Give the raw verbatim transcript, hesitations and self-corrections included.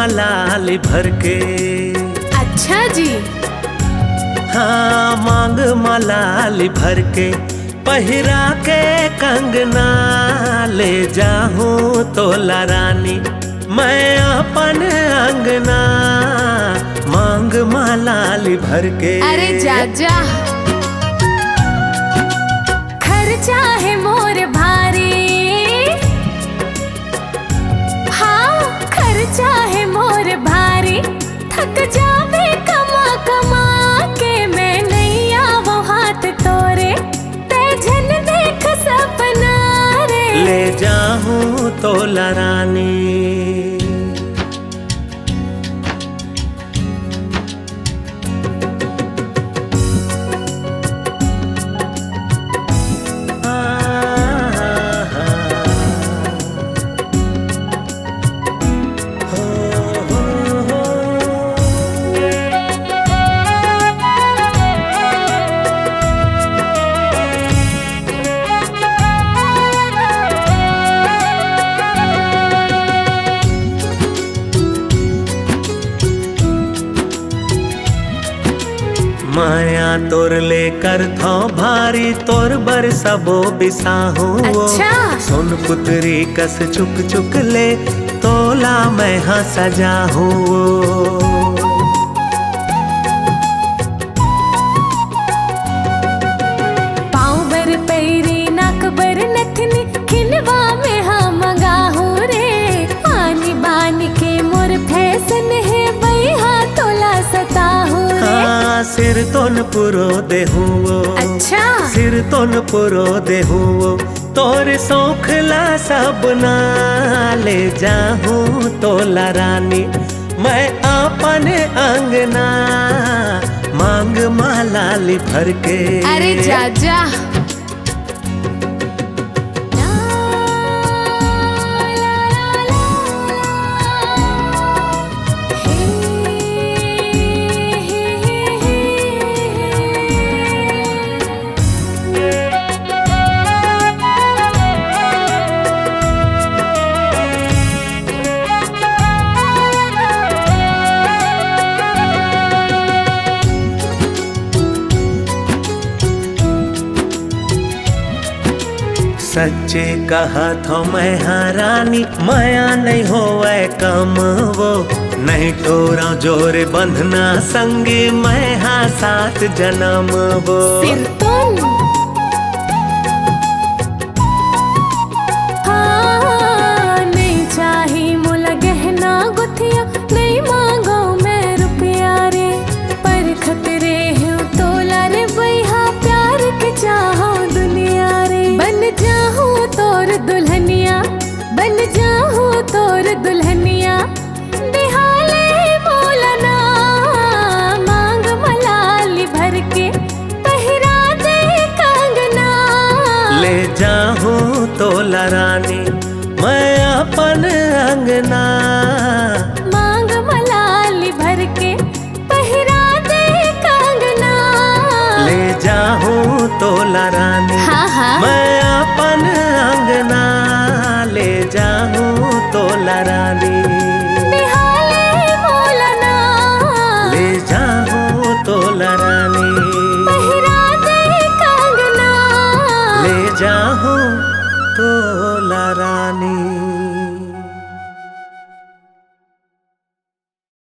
लाली भर के। अच्छा जी। हाँ, मांग म लाली भर के, पहिरा के कंगना, ले जाहूँ तोला रानी मैं अपन अंगना, मांग म लाली भर के। अरे जा जा, खर्चा हे मोर भारी, हाँ, खर्चा हे मोर भारी, थक जाबे कमा कमा के, मैं नइ आवँव हाथ तोरे, तैं झन देख सपना रे। ले जाहूँ तोला रानी। मया तोर ले करथौं भारी, तोर बर सबो बिसाहूँ वो। अच्छा। सोन पुतरी कस चुक चुक ले, तोला मैं हा सजाहूँ वो। पाँव बर पैरी, नाक बर नथनी, खिनवा में हा मंगाहूँ रे। आनी बानी के मोर फैशन हे, बइहा तोला सताहूँ रे। हाँ, सिर तोन पुरो देहूँ वो। अच्छा। सिर तोन पुरो देहूँ वो, तोर सौख ला सबना, ले जाहूँ तोला रानी मैं अपन अंगना, मांग म लाली भर के। अरे जा जा। सच्चे कहत हौं मैं हा रानी, मया नइ होवय कम वो। नइ टोरँव जोरे बंधना संगी, मैं हा सात जनम वो। सिरतोन। हाँ, नइ चाही मोला गहना गुथिया, नइ मांगौं मैं रुपया रे। परखत रेहेंव तोला रे बइहा, प्यार के चाहौं दुनिया रे। बन जाहूँ तोर दुल्हनिया, बन जाहूँ तोर दुल्हनिया, बिहाले मोला ना, मांग म लाली भर के, पहिरा दे कंगना। ले जाहूँ तोला रानी, मैं अपन अंगना। मांग म लाली भर के, पहिरा दे कंगना। ले जाहूँ तोला रानी। हाँ, हाँ। मैं अपन अंगना, ले जाहूँ तोला रानी। बिहाले मोला ना। ले जाहूँ तोला रानी। पहिरा दे कंगना। ले जाहूँ तोला रानी।